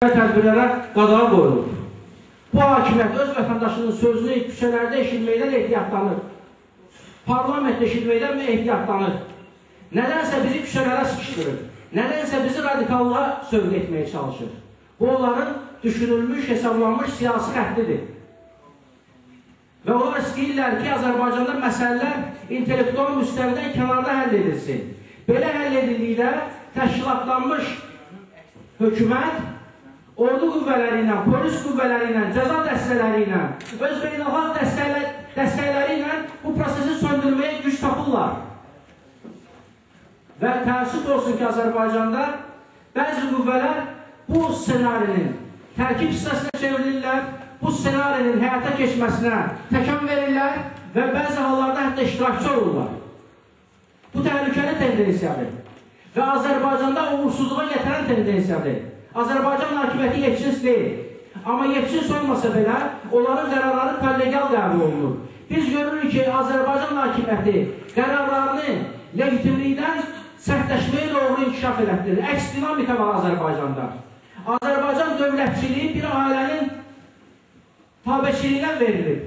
Tədbirlərə qadağa qoyulur. Bu hakimiyyət öz vətəndaşının sözünü küçələrdə eşitməkdən ehtiyatlanır. Parlamentdə eşitməkdən ehtiyatlanır. Nədənsə bizi küçələrə sıxışdırır. Nədənsə bizi radikallığa sövq etməyə çalışır. Bu onların düşünülmüş, hesablanmış siyasi xəttidir. Və onlar istəyirlər ki, Azərbaycanda məsələlər intellektual müstəvidən kənarda həll edilsin. Belə həll edildikdə təşkilatlanmış hökumət ordu qüvvələri ilə, polis qüvvələri ilə, cəza dəstələri ilə, öz beynəlxalq dəstəkləri ilə bu prosesi söndürməyə güc tapırlar. Və təəssüf olsun ki, Azərbaycanda bəzi qüvvələr bu ssenarinin tərkib hissəsinə çevrilirlər, bu ssenarinin həyata keçməsinə təkan verirlər və bəzi hallarda hətta iştirakçı olurlar. Bu təhlükəli tendensiyadır və Azərbaycanda uğursuzluğa gətirən tendensiyadır. Azərbaycan hakimiyyəti yekcins deyil. Amma yekcins olmasa belə, onların qərarları kollegial qəbul olunur. Biz görürük ki, Azərbaycan hakimiyyəti qərarlarını legitimlikdən sərtləşməyə doğru inkişaf elətdirir. Əks dinamika var Azərbaycanda. Azərbaycan dövlətçiliyi bir ailənin tabeçiliyinə verilir.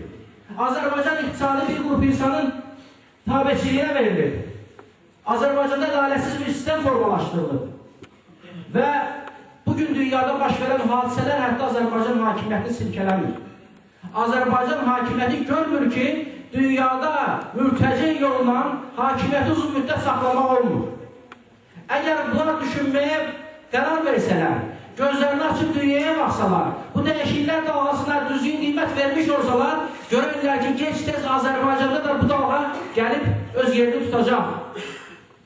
Azərbaycan iqtisadi bir qrup insanın tabeçiliyinə verilir. Azərbaycanda ədalətsiz bir sistem formalaşdırılır. Və bugün dünyada baş verən hadisələr hətta Azərbaycan hakimiyyətini silkələmir. Azərbaycan hakimiyyəti görmür ki, dünyada mürtəci yolla hakimiyyəti uzun müddət saxlamaq olmur. Əgər bunlar düşünməyə qərar versələr, gözlərini açıb dünyaya baxsalar, bu dəyişikliklər dalğasına düzgün qiymət vermiş olsalar, görürlər ki, gec-tez Azərbaycanda da bu dalğa gəlib öz yerini tutacaq.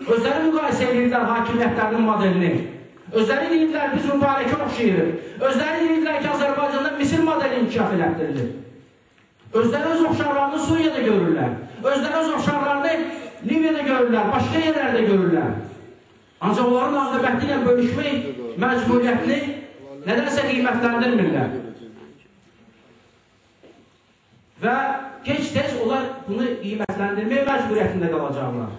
Özləri müqayisə edirlər hakimiyyətlərinin modelini. Özləri deyirlər, biz mübarəkə oxşayırıq. Özləri deyirlər ki, Azərbaycanda Misir modeli inkişaf elətdirilir. Özləri öz oxşarlarını Suriyada görürlər. Özləri öz oxşarlarını Liviyada görürlər, başqa yerlərdə görürlər. Ancaq onların aqibəti ilə bölüşmək məcburiyyətini nədənsə qiymətləndirmirlər. Və gec-tez onlar bunu qiymətləndirmək məcburiyyətində qalacaqlar.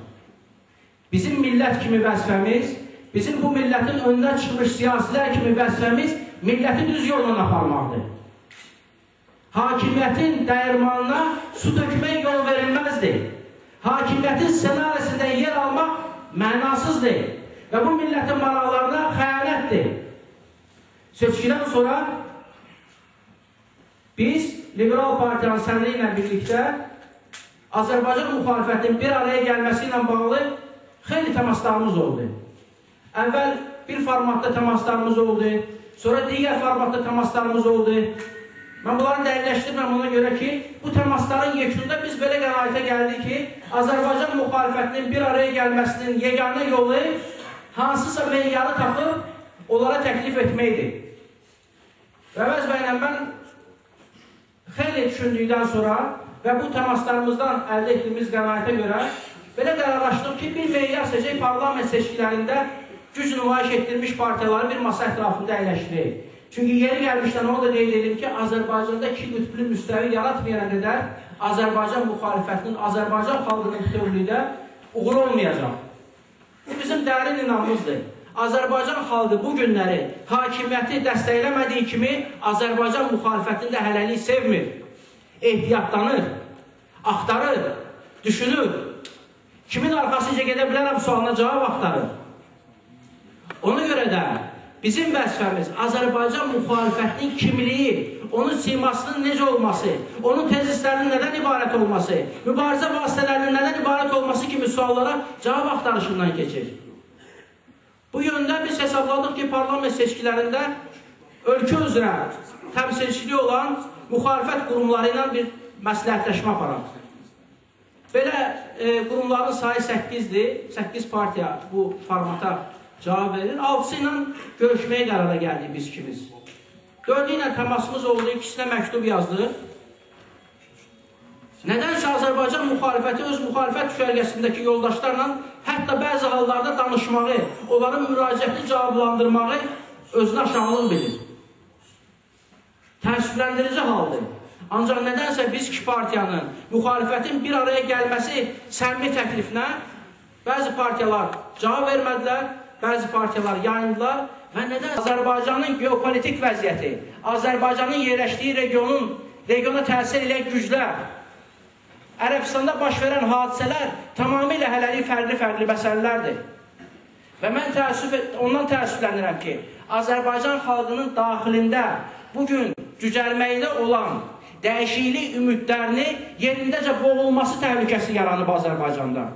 Bizim millət kimi vəzifəmiz, bizim bu millətin öndən çıxmış siyasilər kimi vəzifəmiz milləti düz yolla aparmaqdır. Hakimiyyətin dəyirmanına su tökməyə yol verilməzdir. Hakimiyyətin ssenarisində yer almaq mənasızdır və bu millətin maraqlarına xəyanətdir. Seçkidən sonra biz Liberal Partiyanın sədri ilə birlikdə Azərbaycan müxalifətinin bir araya gəlməsi ilə bağlı xeyli təmaslarımız oldu. Əvvəl bir formatda təmaslarımız oldu, sonra digər formatda təmaslarımız oldu. Mən bunları dəqiqləşdirməm ona görə ki, bu təmasların yekununda biz belə qənaətə gəldik ki, Azərbaycan müxalifətinin bir araya gəlməsinin yeganə yolu hansısa meyarı tapıb onlara təklif etməkdir. Rəvəz bəylə mən xeyli düşündükdən sonra və bu təmaslarımızdan əldə etdiyimiz qənaətə görə belə qərarlaşdıq ki, bir meyar seçək parlament seçkilərində güc nümayiş etdirmiş partiyaları bir masa ətrafında əyləşdirək. Çünki yeri gəlmişdən onu da qeyd edim ki, Azərbaycanda iki qütblü müstəvi yaratmayana qədər Azərbaycan müxalifətinin, Azərbaycan xalqının bütövlükdə uğuru olmayacaq. Bu bizim dərin inamımızdır. Azərbaycan xalqı bu günləri hakimiyyəti dəstəkləmədiyi kimi Azərbaycan müxalifətini də hələlik sevmir. Ehtiyatlanır, axtarır, düşünür. Kimin arxasınca gedə bilərəm sualına cavab axtarır. Ona görə də bizim vəzifəmiz Azərbaycan müxalifətinin kimliyi, onun simasının necə olması, onun tezislərinin nədən ibarət olması, mübarizə vasitələrinin nədən ibarət olması kimi suallara cavab axtarışından keçir. Bu yöndə biz hesabladıq ki, parlament seçkilərində ölkə üzrə təmsilçiliyi olan müxalifət qurumları ilə bir məsləhətləşmə aparaq. Belə qurumların sayı 8-dir, 8 partiya bu formata cavab verir. 6-sı ilə görüşməyə qərara gəldik biz ikimiz. 4-ü ilə təmasımız oldu, ikisinə məktub yazdıq. Nədənsə Azərbaycan müxalifəti öz müxalifət düşərgəsindəki yoldaşlarla hətta bəzi hallarda danışmağı, onların müraciətini cavablandırmağı özünə aşağılıq bilir. Təəssüfləndirici haldır. Ancaq nədənsə biz iki partiyanın, müxalifətin bir araya gəlməsi səmimi təklifinə bəzi partiyalar cavab vermədilər, bəzi partiyalar yayındılar Və nədən? Azərbaycanın geopolitik vəziyyəti, Azərbaycanın yerləşdiyi regiona təsir eləyən güclər, Ərəbistanda baş verən hadisələr tamamilə hələlik fərqli-fərqli məsələlərdir. Və mən ondan təəssüflənirəm ki, Azərbaycan xalqının daxilində bugün cücərməkdə olan dəyişiklik ümidlərini yerindəcə boğulması təhlükəsi yaranıb Azərbaycanda.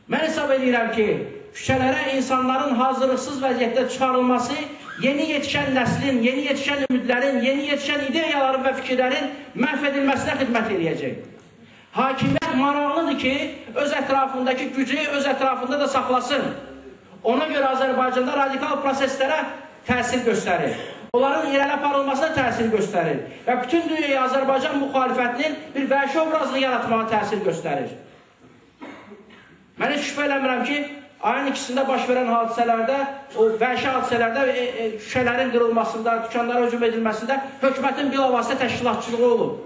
Mən hesab edirəm ki, küçələrə insanların hazırlıqsız vəziyyətdə çıxarılması yeni yetişən nəslin, yeni yetişən ümidlərin, yeni yetişən ideyaların və fikirlərin məhv edilməsinə xidmət eləyəcək. Hakimiyyət maraqlıdır ki, öz ətrafındakı gücü öz ətrafında da saxlasın. Ona görə Azərbaycanda radikal proseslərə təsir göstərir. Onların irəli aparılmasına təsir göstərir. Və bütün dünyaya Azərbaycan müxalifətinin bir vəhşi obrazını yaratmağa təsir göstərir. Mən heç şübhə eləmirəm ki, ayın ikisində baş verən hadisələrdə, o vəhşi hadisələrdə, şüşələrin qırılmasında, dükanlara hücum edilməsində hökumətin bilavasitə təşkilatçılığı olub.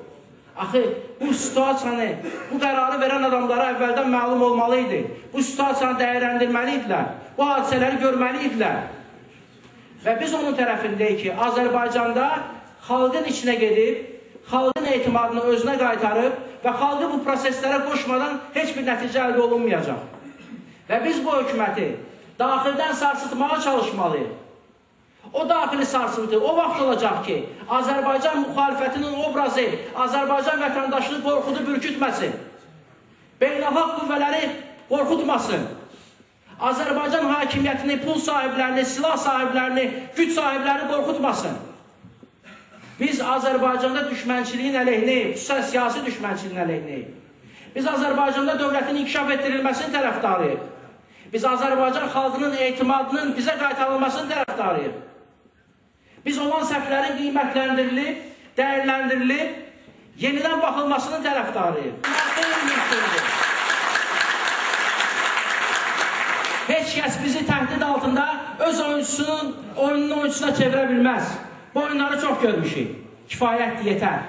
Axı, bu situasiyanı, bu qərarı verən adamlara əvvəldən məlum olmalı idi. Bu situasiyanı dəyərləndirməli idilər. Bu hadisələri görməli idilər. Və biz onun tərəfindəyik ki, Azərbaycanda xalqın içinə gedib, xalqın etimadını özünə qaytarıb və xalqı bu proseslərə qoşmadan heç bir nəticə əldə olunmayacaq. Və biz bu hökuməti daxildən sarsıtmağa çalışmalıyıq. O daxili sarsıntı o vaxt olacaq ki, Azərbaycan müxalifətinin obrazı Azərbaycan vətəndaşını qorxudu bürkütməsin, beynəlxalq qüvvələri qorxutmasın, Azərbaycan hakimiyyətini, pul sahiblərini, silah sahiblərini, güc sahiblərini qorxutmasın. Biz Azərbaycanda düşmənçiliyin əleyhinəyik, xüsusən siyasi düşmənçiliyin əleyhinəyik. Biz Azərbaycanda dövlətin inkişaf etdirilməsinin tərəfdarıyıq. Biz Azərbaycan xalqının etimadının bizə qaytarılmasının tərəfdarıyıq. Biz olan səhvlərin qiymətləndirilib, dəyərləndirilib, yenidən baxılmasının tərəfdarıyıq. Heç kəs bizi təhdid altında öz oyuncusunun oyununu oyuncusuna çevirə bilməz. Bu oyunları çox görmüşük. Kifayətdir, yetər.